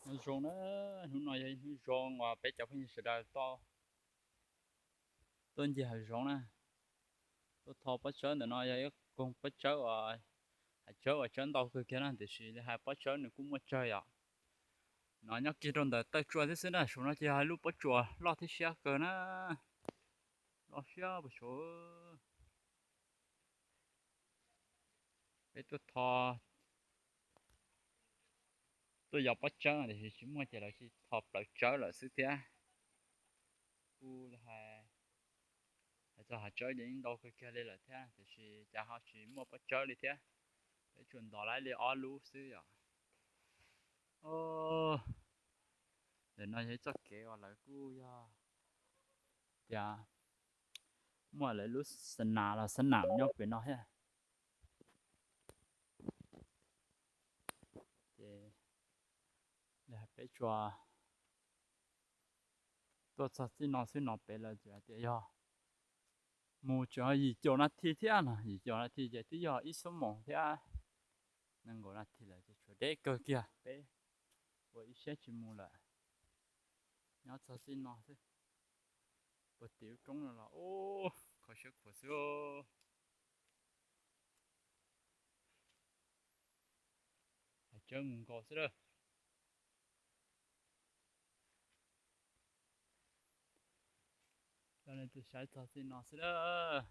Nyob zoo na, hnub no yog ib hnub zoo uas peb cov phooj ywg sawv daws tuaj ncig hav zoov na. Tuaj tho pob tsawb ntawm no yog ib koog pob tsawb uas, hav tsawb uas tsawb ntau kawg kiag na, tiam sis li hais pob tsawb nws kuj muaj tsawg yom. No nyob kiag rau ntawm taw tsua thiab xwb na, saum no ces yog ib lub pob tsuas loj thiab siab kawg na. Loj siab puas saud. Peb tuaj tho, tuaj yos pob tsawb tiam sis tsis muaj ces lawv cia li tho plawv tsawb lawm xwb thiab. Kuj hais, hais txog hav tsawb ces yeej ntau kawg kiag li lawm thiab tiam sis cas ho tsis muaj pob tsawb li thiab. Peb tsuas ntov lawm li ob lub xwb yom. Ntawm no yog ib txoj kev uas lawv kuj yog tias muaj lawv lub xa nas los xa nam nyob pem no thiab. Ces li hais peb tsuas tuaj txog txij no xwb no pem lawm ces hais tias yog mus tseem yim caum nas this thiab no, yim caum nas this ces twb yog ib xuab moos thiab. Nees nkaum nas this lawm ces tshuav deb kawg kiag, peb ua ib siab tsis mus lawm. Nyob txog txij no xwb, puag tim lub roob no los ub, kho siab khuav xwb. Hav tsawb mus nkaus xwb lawm. Coj nej tuaj saib txog txij no xwb lawm.